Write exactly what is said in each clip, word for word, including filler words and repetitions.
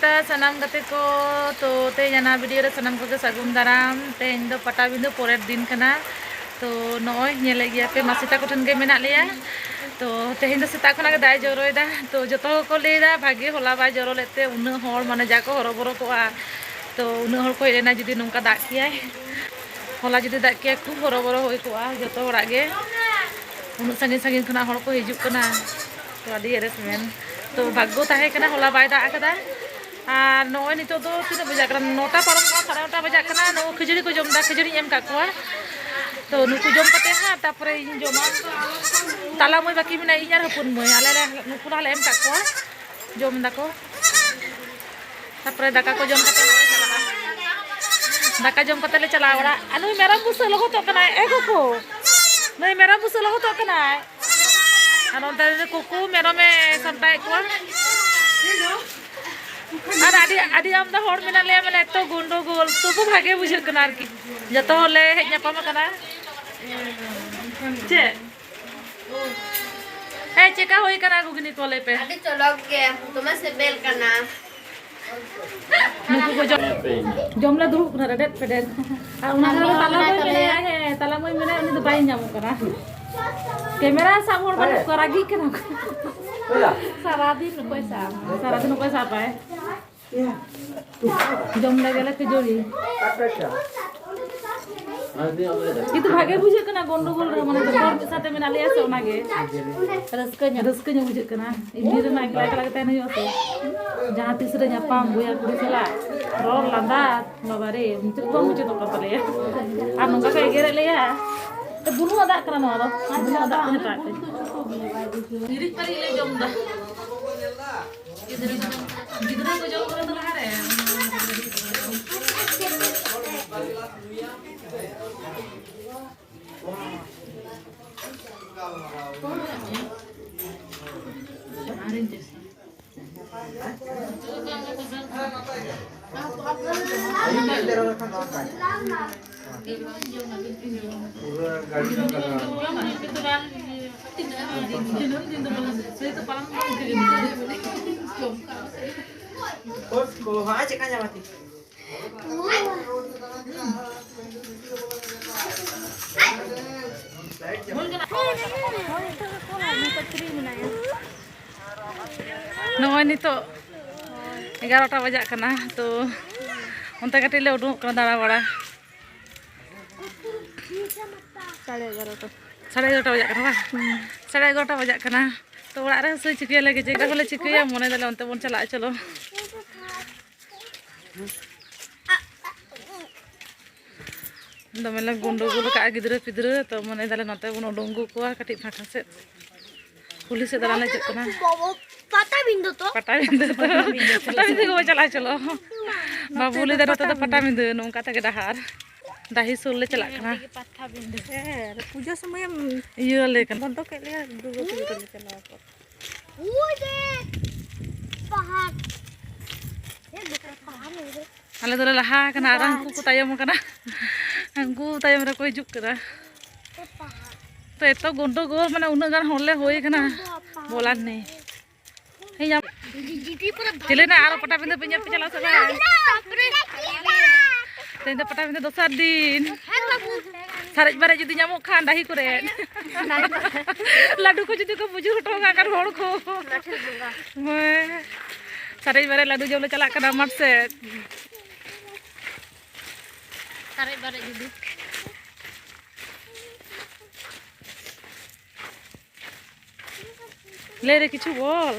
ᱛᱟ ᱥᱟᱱᱟᱢ ᱜᱟᱛᱮ ᱠᱚ, ᱛᱚ ᱛᱮᱦᱮᱧ ᱟᱱᱟ ᱵᱷᱤᱰᱤᱭᱳ ᱨᱮ ᱥᱟᱱᱟᱢ ᱠᱚᱜᱮ ᱥᱟᱹᱜᱩᱱ ᱫᱟᱨᱟᱢ᱾ ᱛᱮᱦᱮᱧ ᱫᱚ ᱯᱟᱴᱟᱵᱤᱸᱫᱟᱹ ᱯᱚᱨᱮᱨ ᱫᱤᱱ ᱠᱟᱱᱟ᱾ ᱛᱚ ᱱᱚᱜᱼᱚᱭ ᱧᱮᱞᱮᱫ ᱜᱮᱭᱟ ᱯᱮ, ᱢᱟᱹᱥᱤ ᱛᱟᱠᱚ ᱴᱷᱮᱱ ᱜᱮ ᱢᱮᱱᱟᱜ ᱞᱮᱭᱟ᱾ ᱛᱚ ᱛᱮᱦᱮᱧ ᱫᱚ ᱥᱮᱛᱟᱜ ᱠᱷᱚᱱᱟᱜ ᱜᱮ ᱫᱟᱜ ᱮ ᱡᱚᱨᱚᱭᱮᱫᱟ᱾ ᱛᱚ ᱡᱚᱛᱚ ᱦᱚᱲ ᱠᱚ ᱞᱟᱹᱭᱫᱟ ᱵᱷᱟᱜᱮ ᱦᱚᱞᱟ ᱵᱟᱭ ᱡᱚᱨᱚ ᱞᱮᱫ ᱛᱮ ᱩᱱᱟᱹᱜ ᱦᱚᱲ, ᱢᱟᱱᱮ, ᱡᱟ ᱠᱚ ᱦᱚᱨᱚᱵᱚᱨᱚ ᱠᱚᱜᱼᱟ᱾ ᱛᱚ ᱩᱱᱟᱹᱜ ᱦᱚᱲ ᱠᱚ ᱦᱮᱡ ᱞᱮᱱᱟ, ᱡᱩᱫᱤ ᱱᱚᱝᱠᱟ ᱫᱟᱜ ᱠᱮᱭᱟᱭ, ᱦᱚᱞᱟ ᱡᱩᱫᱤ ᱫᱟᱜ ᱠᱮᱭᱟᱭ, ᱠᱷᱩᱵ ᱦᱚᱨᱚᱵᱚᱨᱚ ᱦᱩᱭ ᱠᱚᱜᱼᱟ ᱡᱚᱛᱚ ᱦᱚᱲᱟᱜ ᱜᱮ᱾ ᱩᱱᱟᱹᱜ ᱥᱟᱺᱜᱤᱧ ᱥᱟᱺᱜᱤᱧ ᱠᱷᱚᱱᱟᱜ ᱦᱚᱲ ᱠᱚ ᱦᱤᱡᱩᱜ ᱠᱟᱱᱟ᱾ ᱛᱚ ᱟᱹᱰᱤ ᱦᱮᱨᱮᱥᱢᱮᱱᱴ᱾ ᱛᱚ ᱵᱷᱟᱜᱽᱜᱚ ᱛᱟᱦᱮᱸ ᱠᱟᱱᱟ, ᱦᱚᱞᱟ ᱵᱟᱭ ᱫᱟᱜ ᱟᱠᱟᱫᱟ᱾ ᱟᱨ ᱱᱚᱜᱼᱚᱭ ᱱᱤᱛᱚᱜ ᱫᱚ ᱛᱤᱱᱟᱹᱜ ᱵᱟᱡᱟᱜ ᱠᱟᱱᱟ? ᱱᱚᱴᱟ ᱯᱟᱨᱚᱢ ᱠᱟᱱᱟ, ᱥᱟᱲᱮ ᱱᱚᱴᱟ ᱵᱟᱡᱟᱜ ᱠᱟᱱᱟ᱾ ᱱᱩᱠᱩ ᱠᱷᱟᱹᱡᱟᱹᱲᱤ ᱠᱚ ᱡᱚᱢ ᱮᱫᱟ, ᱠᱷᱟᱹᱡᱟᱹᱲᱤᱧ ᱮᱢ ᱠᱟᱜ ᱠᱚᱣᱟ᱾ ᱛᱚ ᱱᱩᱠᱩ ᱡᱚᱢ ᱠᱟᱛᱮ ᱦᱟᱸᱜ ᱛᱟᱨᱯᱚᱨᱮ ᱤᱧ ᱡᱚᱢᱟ᱾ ᱛᱟᱞᱟ ᱢᱟᱹᱭ ᱵᱟᱹᱠᱤ ᱢᱮᱱᱟᱭᱟ, ᱤᱧ ᱟᱨ ᱦᱚᱯᱚᱱ ᱢᱟᱹᱭ, ᱟᱞᱮ ᱞᱮ, ᱱᱩᱠᱩ ᱞᱟᱦᱟ ᱞᱮ ᱮᱢ ᱠᱟᱜ ᱠᱚᱣᱟ, ᱡᱚᱢ ᱫᱟᱠᱚ᱾ ᱛᱟᱨᱯᱚᱨᱮ ᱫᱟᱠᱟ ᱠᱚ ᱡᱚᱢ ᱠᱟᱛᱮ ᱦᱟᱸᱜ ᱞᱮ ᱪᱟᱞᱟᱜᱼᱟ᱾ ᱫᱟᱠᱟ ᱡᱚᱢ ᱠᱟᱛᱮ ᱞᱮ ᱪᱟᱞᱟᱜᱼᱟ ᱚᱲᱟᱜ᱾ ᱟᱨ ᱱᱩᱭ ᱢᱮᱨᱚᱢ ᱵᱩᱥᱟᱹᱜ ᱞᱚᱦᱚᱫᱚᱜ ᱠᱟᱱᱟᱭ, ᱮ ᱜᱚᱜᱚ, ᱱᱩᱭ ᱢᱮᱨᱚᱢ ᱵᱩᱥᱟᱹᱜ ᱞᱚᱦᱚᱫᱚᱜ ᱠᱟᱱᱟᱭ᱾ ᱟᱨ ᱚᱱᱛᱮ ᱨᱮ ᱠᱩᱠᱩ ᱢᱮᱨᱚᱢᱮ ᱥᱟᱢᱴᱟᱣᱮᱫ ᱠᱚᱣᱟ᱾ ᱟᱨ ᱟᱹᱰᱤ, ᱟᱹᱰᱤ ᱟᱢᱫᱟ ᱦᱚᱲ ᱢᱮᱱᱟᱜ ᱞᱮᱭᱟ, ᱢᱟᱱᱮ ᱮᱛᱚ ᱜᱚᱱᱰᱚᱜᱳᱞ, ᱛᱚᱵᱩ ᱵᱷᱟᱜᱮ ᱵᱩᱡᱷᱟᱹᱜ ᱠᱟᱱᱟ ᱟᱨᱠᱤ᱾ ᱡᱚᱛᱚ ᱦᱚᱲ ᱞᱮ ᱦᱮᱡ ᱧᱟᱯᱟᱢ ᱟᱠᱟᱱᱟ᱾ ᱪᱮᱫ? ᱦᱮᱸ, ᱪᱮᱠᱟ ᱦᱩᱭ ᱠᱟᱱᱟ ᱜᱷᱩᱜᱽᱱᱤ ᱠᱚ ᱞᱟᱹᱭ ᱯᱮ? ᱟᱹᱰᱤ ᱪᱚᱨᱚᱠ ᱜᱮ, ᱫᱚᱢᱮ ᱥᱤᱵᱤᱞ ᱠᱟᱱᱟ᱾ ᱱᱩᱠᱩ ᱠᱚ ᱡᱚᱢ, ᱡᱚᱢ ᱞᱮ ᱫᱩᱲᱩᱵ ᱠᱟᱱᱟ, ᱨᱮᱰᱮᱫ ᱯᱮᱰᱮᱫ᱾ ᱟᱨ ᱚᱱᱟ ᱫᱷᱟᱨᱮ ᱫᱚ ᱛᱟᱞᱟ ᱢᱟᱹᱭ ᱢᱮᱱᱟᱭᱟ, ᱦᱮᱸ, ᱛᱟᱞᱟ ᱢᱟᱹᱭ ᱢᱮᱱᱟᱭᱟ, ᱩᱱᱤ ᱫᱚ ᱵᱟᱭ ᱧᱟᱢᱚᱜ ᱠᱟᱱᱟ᱾ ᱠᱮᱢᱮᱨᱟ ᱥᱟᱵ ᱦᱚᱲ ᱵᱟᱹᱱᱩᱜ ᱠᱚᱣᱟ, ᱨᱟᱹᱜᱤᱜ ᱠᱟᱱᱟ ᱠᱚ᱾ ᱥᱟᱨᱟᱫᱤᱱ ᱚᱠᱚᱭ ᱥᱟᱵ? ᱥᱟᱨᱟᱫᱤᱱ ᱚᱠᱚᱭ ᱥᱟᱵᱟᱭ? ᱡᱚᱢ ᱞᱮᱜᱮ ᱞᱮ ᱠᱷᱟᱹᱡᱟᱹᱲᱤ᱾ ᱠᱤᱱᱛᱩ ᱵᱷᱟᱜᱮ ᱵᱩᱡᱷᱟᱹᱜ ᱠᱟᱱᱟ ᱜᱚᱱᱰᱚᱜᱳᱞ ᱨᱮ, ᱢᱟᱱᱮ ᱡᱚᱛᱚ ᱦᱚᱲ ᱢᱤᱫ ᱥᱟᱶᱛᱮ ᱢᱮᱱᱟᱜ ᱞᱮᱭᱟ ᱥᱮ, ᱚᱱᱟᱜᱮ ᱨᱟᱹᱥᱠᱟᱹ ᱧᱚᱜ, ᱨᱟᱹᱥᱠᱟᱹ ᱧᱚᱜ ᱵᱩᱡᱷᱟᱹᱜ ᱠᱟᱱᱟ᱾ ᱮᱢᱱᱤ ᱨᱮᱢᱟ ᱮᱠᱞᱟ ᱮᱠᱞᱟ ᱜᱮ ᱛᱟᱦᱮᱱ ᱦᱩᱭᱩᱜᱼᱟ ᱥᱮ, ᱡᱟᱦᱟᱸ ᱛᱤᱥ ᱨᱮ ᱧᱟᱯᱟᱢ ᱵᱚᱭᱦᱟ ᱠᱩᱲᱤ ᱥᱟᱞᱟᱜ ᱨᱚᱲ ᱞᱟᱸᱫᱟ, ᱵᱟᱵᱟ ᱨᱮ, ᱢᱩᱪᱟᱹᱫ ᱵᱟᱝ ᱢᱩᱪᱟᱹᱫᱚᱜ ᱠᱟᱱ ᱛᱟᱞᱮᱭᱟ᱾ ᱟᱨ ᱱᱚᱝᱠᱟ ᱠᱚ ᱮᱜᱮᱨᱮᱫ ᱞᱮᱭᱟ᱾ ᱛᱚ ᱵᱩᱱᱩᱢ ᱟᱫᱟᱜ ᱠᱟᱱᱟ ᱱᱚᱣᱟ ᱫᱚ, ᱵᱩᱱᱩᱢ ᱟᱫᱟᱜ ᱠᱟᱱᱟ ᱦᱟᱛᱟᱣ ᱯᱮ᱾ ᱦᱤᱨᱤᱡ ᱯᱟᱹᱨᱤᱡ ᱞᱮ ᱡᱚᱢ ᱮᱫᱟ᱾ ᱜᱤᱫᱽᱨᱟᱹ, ᱜᱤᱫᱽᱨᱟᱹ ᱠᱚ ᱡᱚᱢ ᱠᱚ ᱛᱟᱞᱟ ᱨᱮ᱾ ᱠᱚ ᱦᱟᱸ ᱪᱮᱫ ᱠᱟ ᱧᱟᱢᱟ ᱛᱤ? ᱱᱚᱜᱼᱚᱭ ᱱᱤᱛᱚᱜ ᱮᱜᱟᱨᱚᱴᱟ ᱵᱟᱡᱟᱜ ᱠᱟᱱᱟ, ᱛᱚ ᱚᱱᱛᱮ ᱠᱟᱹᱴᱤᱡ ᱞᱮ ᱩᱰᱩᱝᱚᱜ ᱠᱟᱱᱟ ᱫᱟᱬᱟ ᱵᱟᱲᱟ᱾ ᱥᱟᱲᱮ ᱮᱜᱟᱨᱚᱴᱟ᱾ ᱥᱟᱲᱮ ᱮᱜᱟᱨᱚᱴᱟ ᱵᱟᱡᱟᱜ ᱠᱟᱱᱟ ᱵᱟᱝ? ᱥᱟᱲᱮ ᱮᱜᱟᱨᱚᱴᱟ ᱵᱟᱡᱟᱜ ᱠᱟᱱᱟ᱾ ᱛᱚ ᱚᱲᱟᱜ ᱨᱮ ᱥᱮ ᱪᱤᱠᱟᱹᱭᱟᱞᱮ, ᱪᱮᱫ ᱠᱚᱞᱮ ᱪᱤᱠᱟᱹᱭᱟ, ᱢᱚᱱᱮ ᱫᱟᱞᱮ ᱚᱱᱛᱮ ᱵᱚᱱ ᱪᱟᱞᱟᱜᱼᱟ, ᱪᱚᱞᱚ᱾ ᱫᱚᱢᱮ ᱞᱮ ᱜᱩᱸᱰᱳᱜᱩᱞ ᱟᱠᱟᱫᱼᱟ ᱜᱤᱫᱽᱨᱟᱹ ᱯᱤᱫᱽᱨᱟᱹ, ᱛᱚ ᱢᱚᱱᱮ ᱫᱟᱞᱮ ᱱᱚᱛᱮ ᱵᱚᱱ ᱩᱰᱩᱝ ᱟᱹᱜᱩ ᱠᱚᱣᱟ ᱠᱟᱹᱴᱤᱡ ᱯᱷᱟᱸᱠᱟ ᱥᱮᱫ᱾ ᱠᱩᱞᱦᱤ ᱥᱮᱫ ᱫᱟᱬᱟᱱ ᱞᱮ ᱦᱤᱡᱩᱜ ᱠᱟᱱᱟ᱾ ᱵᱟᱵᱟ, ᱯᱟᱴᱟᱵᱤᱸᱫᱟᱹ ᱛᱚ? ᱯᱟᱴᱟᱵᱤᱸᱫᱟᱹ ᱛᱚ᱾ ᱯᱟᱴᱟᱵᱤᱸᱫᱟᱹ ᱜᱮᱵᱚᱱ ᱪᱟᱞᱟᱜᱼᱟ, ᱪᱚᱞᱚ᱾ ᱵᱟᱵᱩ ᱞᱟᱹᱭ ᱫᱟ ᱱᱚᱛᱮ ᱫᱚ ᱯᱟᱴᱟᱵᱤᱸᱫᱟᱹ, ᱱᱚᱝᱠᱟ ᱛᱮᱜᱮ ᱰᱟᱦᱟᱨ᱾ ᱰᱟᱹᱦᱤ ᱥᱩᱨ ᱞᱮ ᱪᱟᱞᱟᱜ ᱠᱟᱱᱟ᱾ ᱯᱟᱴᱟᱵᱤᱸᱫᱟᱹ᱾ ᱦᱮᱸ, ᱯᱩᱡᱟᱹ ᱥᱚᱢᱚᱭᱮᱢ ᱤᱭᱟᱹ ᱞᱮ ᱠᱟᱱᱟ᱾ ᱵᱚᱱᱫᱚ ᱠᱮᱫ ᱞᱮᱭᱟ, ᱫᱩᱨᱜᱟᱹ ᱯᱩᱡᱟᱹ ᱨᱮᱞᱮ ᱪᱟᱞᱟᱣ ᱠᱚᱜ᱾ ᱩᱭ ᱨᱮ, ᱯᱟᱦᱟᱲ᱾ ᱟᱞᱮ ᱫᱚᱞᱮ ᱞᱟᱦᱟ ᱟᱠᱟᱱᱟ ᱟᱨ ᱩᱱᱠᱩ ᱠᱚ ᱛᱟᱭᱚᱢ ᱟᱠᱟᱱᱟ᱾ ᱩᱱᱠᱩ ᱛᱟᱭᱚᱢ ᱨᱮᱠᱚ ᱦᱤᱡᱩᱜ ᱠᱟᱱᱟ᱾ ᱛᱚ ᱮᱛᱚ ᱜᱚᱱᱰᱚᱜᱳᱞ, ᱢᱟᱱᱮ ᱩᱱᱟᱹᱜ ᱜᱟᱱ ᱦᱚᱲ ᱞᱮ ᱦᱩᱭ ᱟᱠᱟᱱᱟ, ᱵᱚᱞᱟᱨ ᱱᱮᱭ᱾ ᱦᱮᱸ, ᱧᱟᱢ᱾ ᱪᱮᱞᱮ ᱱᱟ ᱟᱨᱚ ᱯᱟᱴᱟᱵᱤᱸᱫᱟᱹ ᱯᱮ ᱧᱮᱞ ᱯᱮ ᱪᱟᱞᱟᱜ ᱥᱮ ᱵᱟᱝ? ᱛᱮᱦᱮᱧ ᱫᱚ ᱯᱟᱴᱟᱵᱤᱸᱫᱟᱹ ᱫᱚᱥᱟᱨ ᱫᱤᱱ᱾ ᱥᱟᱨᱮᱡ ᱵᱟᱨᱮᱡ ᱡᱩᱫᱤ ᱧᱟᱢᱚᱜ ᱠᱷᱟᱱ ᱰᱟᱹᱦᱤ ᱠᱚᱨᱮ᱾ ᱞᱟᱹᱰᱩ ᱠᱚ ᱡᱩᱫᱤ ᱠᱚ ᱵᱩᱡᱩᱨ ᱦᱚᱴᱚ ᱠᱟᱜ ᱠᱷᱟᱱ ᱦᱚᱲ ᱠᱚ᱾ ᱦᱮᱸ᱾ ᱥᱟᱨᱮᱡ ᱵᱟᱨᱮᱡ ᱞᱟᱹᱰᱩ ᱡᱚᱢ ᱞᱮ ᱪᱟᱞᱟᱜ ᱠᱟᱱᱟ ᱢᱟᱴᱷ ᱥᱮᱫ᱾ ᱥᱟᱨᱮᱡ ᱵᱟᱨᱮᱡ ᱡᱩᱫᱤ᱾ ᱞᱟᱹᱭ ᱨᱮ ᱠᱤᱪᱷᱩ ᱵᱚᱞ᱾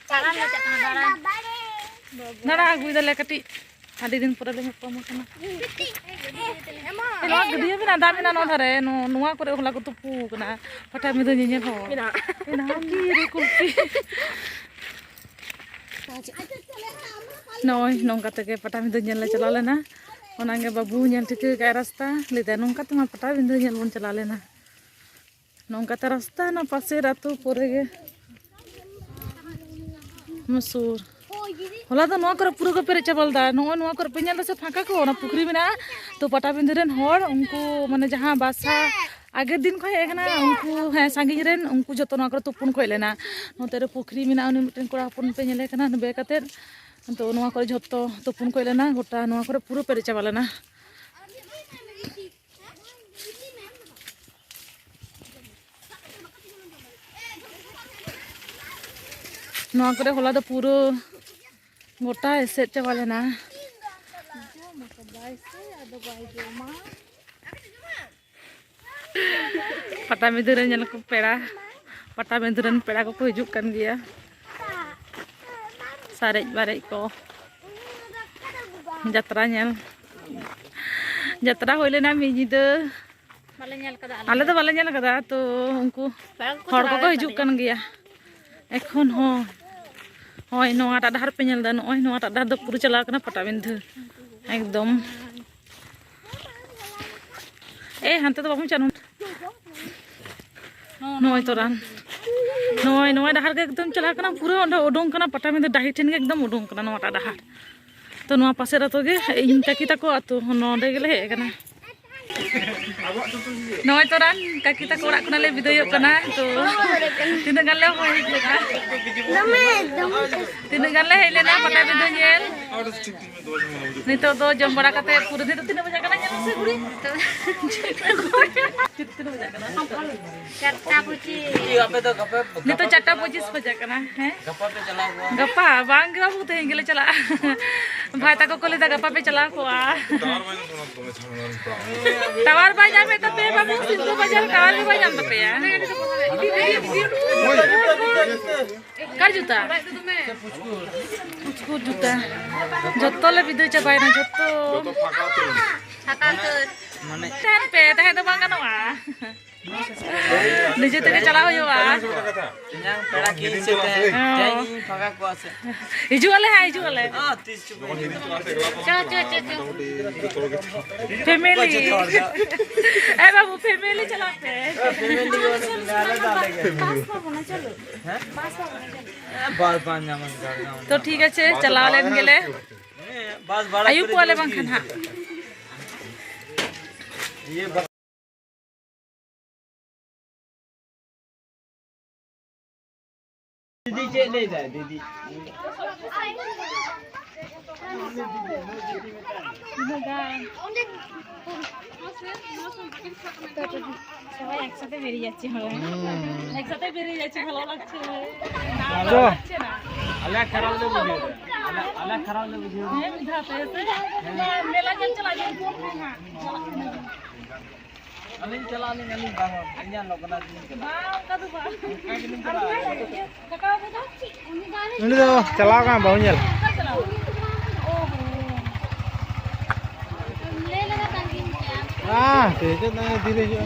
ᱫᱟᱬᱟᱱ ᱞᱮ ᱪᱟᱞᱟᱜ ᱠᱟᱱᱟ, ᱫᱟᱬᱟᱱ᱾ ᱫᱟᱬᱟ ᱟᱹᱜᱩᱭ ᱫᱟᱞᱮ ᱠᱟᱹᱴᱤᱡ, ᱟᱹᱰᱤ ᱫᱤᱱ ᱯᱚᱨᱮ ᱞᱮ ᱧᱟᱯᱟᱢ ᱠᱟᱱᱟ᱾ ᱱᱚᱣᱟ ᱜᱟᱹᱰᱭᱟᱹ ᱢᱮᱱᱟᱜᱼᱟ, ᱫᱟᱜ ᱢᱮᱱᱟᱜᱼᱟ ᱱᱚᱣᱟ ᱫᱷᱟᱨᱮ, ᱱᱚ-, ᱱᱚᱣᱟ ᱠᱚᱨᱮ ᱦᱚᱞᱟ ᱠᱚ ᱛᱩᱯᱩ ᱠᱟᱱᱟ᱾ ᱯᱟᱴᱟᱵᱤᱸᱫᱟᱹ ᱧᱮᱧᱮᱞ ᱦᱚᱲ ᱢᱮᱱᱟᱜᱼᱟ᱾ ᱢᱮᱱᱟᱜᱼᱟ, ᱠᱤ ᱨᱮ ᱠᱩᱞᱯᱤ᱾ ᱱᱚᱜᱼᱚᱭ ᱱᱚᱝᱠᱟ ᱛᱮᱜᱮ ᱯᱟᱴᱟᱵᱤᱸᱫᱟᱹ ᱧᱮᱞ ᱞᱮ ᱪᱟᱞᱟᱣ ᱞᱮᱱᱟ᱾ ᱚᱱᱟᱜᱮ ᱵᱟᱹᱵᱩ ᱧᱮᱞ ᱴᱷᱤᱠᱟᱹ ᱠᱟᱜᱼᱟᱭ ᱨᱟᱥᱛᱟ, ᱞᱟᱹᱭᱫᱟᱭ, "ᱱᱚᱝᱠᱟ ᱛᱮᱢᱟ ᱯᱟᱴᱟᱵᱤᱸᱫᱟᱹ ᱧᱮᱞ ᱵᱚᱱ ᱪᱟᱞᱟᱣ ᱞᱮᱱᱟ, ᱱᱚᱝᱠᱟᱛᱮ ᱨᱟᱥᱛᱟ ᱱᱚᱣᱟ ᱯᱟᱥᱮᱨ ᱟᱹᱛᱩ ᱯᱚᱨᱮ ᱜᱮ ᱥᱩᱨ᱾" ᱦᱚᱞᱟ ᱫᱚ ᱱᱚᱣᱟ ᱠᱚᱨᱮ ᱯᱩᱨᱟᱹ ᱠᱚ ᱯᱮᱨᱮᱡ ᱪᱟᱵᱟ ᱞᱮᱫᱟ᱾ ᱱᱚᱜᱼᱚᱭ ᱱᱚᱣᱟ ᱠᱚᱨᱮ ᱯᱮ ᱧᱮᱞ ᱫᱟ ᱥᱮ ᱯᱷᱟᱸᱠᱟ ᱠᱚ, ᱚᱱᱟ ᱯᱩᱠᱷᱨᱤ ᱢᱮᱱᱟᱜᱼᱟ᱾ ᱛᱚ ᱯᱟᱴᱟᱵᱤᱸᱫᱟᱹ ᱨᱮᱱ ᱦᱚᱲ ᱩᱱᱠᱩ ᱢᱟᱱᱮ ᱡᱟᱦᱟᱸ ᱵᱟᱥᱟ ᱟᱜᱮᱨ ᱫᱤᱱ ᱠᱚ ᱦᱮᱡ ᱟᱠᱟᱱᱟ ᱩᱱᱠᱩ, ᱦᱮᱸ, ᱥᱟᱺᱜᱤᱧ ᱨᱮᱱ ᱩᱱᱠᱩ ᱡᱚᱛᱚ ᱱᱚᱣᱟ ᱠᱚᱨᱮ ᱛᱩᱯᱩᱱ ᱠᱚ ᱦᱮᱡ ᱞᱮᱱᱟ᱾ ᱱᱚᱛᱮ ᱨᱮ ᱯᱩᱠᱷᱨᱤ ᱢᱮᱱᱟᱜᱼᱟ, ᱩᱱᱤ ᱢᱤᱫᱴᱮᱱ ᱠᱚᱲᱟ ᱦᱚᱯᱚᱱ ᱯᱮ ᱧᱮᱞᱮ ᱠᱟᱱᱟ, ᱱᱩᱵᱮ ᱠᱟᱛᱮᱫ᱾ ᱛᱚ ᱱᱚᱣᱟ ᱠᱚᱨᱮ ᱡᱷᱚᱛᱚ ᱛᱩᱯᱩᱱ ᱠᱚ ᱦᱮᱡ ᱞᱮᱱᱟ, ᱜᱚᱴᱟ ᱱᱚᱣᱟ ᱠᱚᱨᱮ ᱯᱩᱨᱟᱹ ᱯᱮᱨᱮᱡ ᱪᱟᱵᱟ ᱞᱮᱱᱟ᱾ ᱱᱚᱣᱟ ᱠᱚᱨᱮ ᱦᱚᱞᱟ ᱫᱚ ᱯᱩᱨᱟᱹ ᱜᱚᱴᱟ ᱮᱥᱮᱫ ᱪᱟᱵᱟ ᱞᱮᱱᱟ᱾ ᱯᱟᱴᱟᱵᱤᱸᱫᱷᱟᱹ ᱨᱮ ᱧᱮᱞ ᱠᱚ ᱯᱮᱲᱟ, ᱯᱟᱴᱟᱵᱤᱸᱫᱷᱟᱹ ᱨᱮᱱ ᱯᱮᱲᱟ ᱠᱚᱠᱚ ᱦᱤᱡᱩᱜ ᱠᱟᱱ ᱜᱮᱭᱟ᱾ ᱥᱟᱨᱮᱡ ᱵᱟᱨᱮᱡ ᱠᱚ ᱡᱟᱛᱨᱟ ᱧᱮᱞ᱾ ᱡᱟᱛᱨᱟ ᱦᱩᱭ ᱞᱮᱱᱟ ᱢᱤᱫ ᱧᱤᱫᱟᱹ᱾ ᱵᱟᱞᱮ ᱧᱮᱞ ᱠᱟᱫᱟ ᱟᱞᱮ ᱟᱞᱮ ᱫᱚ ᱫᱚ᱾ ᱵᱟᱞᱮ ᱧᱮᱞ ᱠᱟᱫᱟ, ᱛᱚ ᱩᱱᱠᱩ ᱵᱟᱝ ᱠᱚ ᱦᱚᱲ ᱪᱟᱞᱟᱣ ᱠᱚᱠᱚ ᱞᱮᱱ ᱦᱤᱡᱩᱜ ᱛᱟᱞᱮᱭᱟ᱾ ᱠᱟᱱ ᱜᱮᱭᱟ᱾ ᱮᱠᱷᱚᱱ ᱦᱚᱸ ᱦᱳᱭ, ᱱᱚᱣᱟᱴᱟᱜ ᱰᱟᱦᱟᱨ ᱯᱮ ᱧᱮᱞ ᱮᱫᱟ, ᱱᱚᱜᱼᱚᱭ ᱱᱚᱣᱟᱴᱟᱜ ᱰᱟᱦᱟᱨ ᱫᱚ ᱯᱩᱨᱟᱹ ᱪᱟᱞᱟᱣ ᱠᱟᱱᱟ ᱯᱟᱴᱟᱵᱤᱸᱫᱷᱟᱹ ᱮᱠᱫᱚᱢ᱾ ᱮ, ᱦᱟᱱᱛᱮ ᱫᱚ ᱵᱟᱵᱚᱱ ᱪᱟᱞᱟᱜ ᱱᱚᱜᱼᱚᱭ ᱛᱚᱨᱟᱱ᱾ ᱱᱚᱜᱼᱚᱭ ᱱᱚᱣᱟ ᱰᱟᱦᱟᱨ ᱜᱮ ᱮᱠᱫᱚᱢ ᱪᱟᱞᱟᱜ ᱠᱟᱱᱟ, ᱯᱩᱨᱟᱹ ᱚᱸᱰᱮ ᱩᱰᱩᱝ ᱠᱟᱱᱟ, ᱯᱟᱴᱟᱵᱤᱸᱫᱷᱟᱹ ᱰᱟᱹᱦᱤ ᱴᱷᱮᱱ ᱜᱮ ᱮᱠᱫᱚᱢ ᱩᱰᱩᱝ ᱠᱟᱱᱟ ᱱᱚᱣᱟᱴᱟᱜ ᱰᱟᱦᱟᱨ᱾ ᱛᱚ ᱱᱚᱣᱟ ᱯᱟᱥᱮᱨ ᱟᱹᱛᱩ ᱜᱮ ᱤᱧ ᱠᱟᱠᱤ ᱛᱟᱠᱚ ᱟᱹᱛᱩ, ᱱᱚᱰᱮ ᱜᱮᱞᱮ ᱦᱮᱡ ᱟᱠᱟᱱᱟ᱾ ᱱᱚᱜᱼᱚᱭ ᱛᱚᱨᱟᱱ ᱠᱟᱠᱤ ᱛᱟᱠᱚ ᱚᱲᱟᱜ ᱠᱷᱚᱱᱟᱜ ᱞᱮ ᱵᱤᱫᱟᱹᱭᱚᱜ ᱠᱟᱱᱟ᱾ ᱛᱚ ᱛᱤᱱᱟᱹᱜ ᱜᱟᱱ ᱞᱮ ᱦᱚᱭ ᱦᱮᱡ ᱞᱮᱱᱟ᱾ ᱫᱚᱢᱮ, ᱫᱚᱢᱮ᱾ ᱛᱤᱱᱟᱹᱜ ᱜᱟᱱ ᱞᱮ ᱦᱮᱡ ᱞᱮᱱᱟ ᱯᱟᱴᱟᱵᱤᱸᱫᱷᱟᱹ ᱧᱮᱞ᱾ ᱱᱤᱛᱚᱜ ᱫᱚ ᱡᱚᱢ ᱵᱟᱲᱟ ᱠᱟᱛᱮ ᱯᱩᱨᱟᱹ ᱫᱤᱱ ᱫᱚ ᱛᱤᱱᱟᱹᱜ ᱵᱟᱡᱟᱜ ᱠᱟᱱᱟ ᱧᱮᱞ ᱢᱮᱥᱮ ᱜᱷᱩᱲᱤ᱾ ᱛᱤᱱᱟᱹᱜ ᱵᱟᱡᱟᱜ ᱠᱟᱱᱟ? ᱪᱟᱨᱴᱟ ᱯᱚᱸᱪᱤᱥ᱾ ᱟᱯᱮ ᱫᱚ ᱜᱟᱯᱟ, ᱱᱤᱛᱚᱜ ᱪᱟᱨᱴᱟ ᱯᱚᱸᱪᱤᱥ ᱵᱟᱡᱟᱜ ᱠᱟᱱᱟ᱾ ᱦᱮᱸ? ᱜᱟᱯᱟ ᱯᱮ ᱪᱟᱞᱟᱣ ᱠᱚᱜᱼᱟ? ᱜᱟᱯᱟ? ᱵᱟᱝ ᱜᱮ ᱵᱟᱹᱵᱩ, ᱛᱮᱦᱮᱧ ᱜᱮᱞᱮ ᱪᱟᱞᱟᱜᱼᱟ᱾ ᱵᱷᱟᱭ ᱛᱟᱠᱚ ᱠᱚ ᱞᱟᱹᱭᱫᱟ ᱜᱟᱯᱟ ᱯᱮ ᱪᱟᱞᱟᱣ ᱠᱚᱜᱼᱟ᱾ ᱴᱟᱣᱟᱨ ᱵᱟᱭ ᱧᱟᱢᱮᱫ ᱛᱟᱯᱮᱭᱟ ᱵᱟᱹᱵᱩ, ᱥᱤᱞᱫᱟᱹ ᱵᱟᱡᱟᱨ ᱨᱮ ᱴᱟᱣᱟᱨ ᱜᱮ ᱵᱟᱭ ᱧᱟᱢ ᱛᱟᱯᱮᱭᱟ᱾ ᱚᱠᱟᱨ ᱡᱩᱛᱟ? ᱯᱩᱪᱠᱩᱨ ᱡᱩᱛᱟ᱾ ᱡᱚᱛᱚ ᱞᱮ ᱵᱤᱫᱟᱹᱭ ᱪᱟᱵᱟᱭᱮᱱᱟ, ᱡᱚᱛᱚ᱾ ᱢᱟᱱᱮ ᱛᱟᱦᱮᱱ ᱯᱮ, ᱛᱟᱦᱮᱸ ᱫᱚ ᱵᱟᱝ ᱜᱟᱱᱚᱜᱼᱟ᱾ ᱱᱤᱡᱮ ᱛᱮᱜᱮ ᱪᱟᱞᱟᱣ ᱦᱩᱭᱩᱜᱼᱟ᱾ ᱛᱮᱦᱮᱧ ᱯᱮᱲᱟ ᱠᱤᱱ ᱦᱤᱡᱩᱜ ᱛᱮ, ᱦᱮᱸ᱾ ᱛᱮᱦᱮᱧ ᱤᱧ ᱯᱷᱟᱸᱠᱟ ᱠᱚᱣᱟ ᱥᱮ? ᱦᱤᱡᱩᱜ ᱟᱞᱮ ᱦᱟᱸᱜ, ᱦᱤᱡᱩᱜ ᱟᱞᱮ᱾ ᱪᱚ, ᱪᱚ, ᱪᱚ, ᱪᱚ᱾ ᱯᱷᱮᱢᱮᱞᱤ᱾ ᱡᱚᱛᱚ ᱦᱚᱲ ᱫᱚ᱾ ᱮ ᱵᱟᱹᱵᱩ, ᱯᱷᱮᱢᱮᱞᱤ ᱪᱟᱞᱟᱜ ᱯᱮ᱾ ᱯᱷᱮᱢᱮᱞᱤ ᱵᱚᱞᱛᱮ ᱟᱞᱟᱫᱟ ᱟᱞᱟᱫᱟ ᱜᱮ᱾ ᱯᱟᱥ ᱯᱟᱵᱚᱱᱟ, ᱪᱚᱞᱚ᱾ ᱦᱮᱸ? ᱯᱟᱥ ᱯᱟᱵᱚᱱᱟ, ᱪᱚᱞᱚ᱾ ᱦᱮᱸ, ᱵᱟᱥ ᱵᱟᱝ ᱧᱟᱢᱚᱜ ᱠᱟᱱᱟ᱾ ᱛᱚ ᱴᱷᱤᱠ ᱟᱪᱷᱮ, ᱪᱟᱞᱟᱣ ᱞᱮᱱ ᱜᱮᱞᱮ᱾ ᱦᱮᱸ, ᱵᱟᱥ ᱵᱷᱟᱲᱟ ᱟᱹᱭᱩᱵ ᱠᱚᱨᱮ ᱠᱚᱣᱟᱞᱮ ᱡᱩᱫᱤ ᱵᱟᱝᱠᱷᱟᱱ ᱦᱟᱸᱜ᱾ ᱤᱭᱟᱹ ᱵᱟ- ᱫᱤᱫᱤ ᱪᱮᱫ ᱞᱟᱹᱭ ᱫᱟᱭ ᱫᱤᱫᱤ? সবাই একসাথে বেরিয়ে যাচ্ছি, ভালো না? একসাথে বেরিয়ে যাচ্ছি, ভালো লাগছে। না, ভালো লাগছে না। আলে খারাপ লে বুঝিয়ে দে। আলে, আলে খারাপ লে বুঝিয়ে দে। হ্যাঁ, বুঝাতে এসে। না, মেলা চলছে, লাগে। হ্যাঁ। ᱟᱹᱞᱤᱧ ᱪᱟᱞᱟᱜ ᱟᱹᱞᱤᱧ, ᱟᱹᱞᱤᱧ ᱵᱟᱝ, ᱤᱧᱟᱹᱜ ᱞᱚᱜᱱᱟ ᱜᱮᱞᱤᱧ ᱪᱟᱞᱟᱜᱼᱟ᱾ ᱵᱟᱝ, ᱚᱱᱠᱟ ᱫᱚ ᱵᱟᱝ᱾ ᱚᱱᱠᱟ ᱜᱮᱞᱤᱧ ᱪᱟᱞᱟᱜᱼᱟ᱾ ᱩᱱᱤ ᱫᱚ ᱪᱟᱞᱟᱣ ᱠᱟᱱᱟ, ᱵᱟᱹᱦᱩ ᱧᱮᱞ᱾ ᱚᱠᱟ ᱪᱟᱞᱟᱣ? ᱚ ᱦᱚᱸ᱾ ᱦᱮᱸ, ᱴᱷᱤᱠ ᱜᱮᱭᱟ, ᱛᱟᱦᱞᱮ ᱛᱤᱨᱮ ᱦᱤᱡᱩᱜᱼᱟ?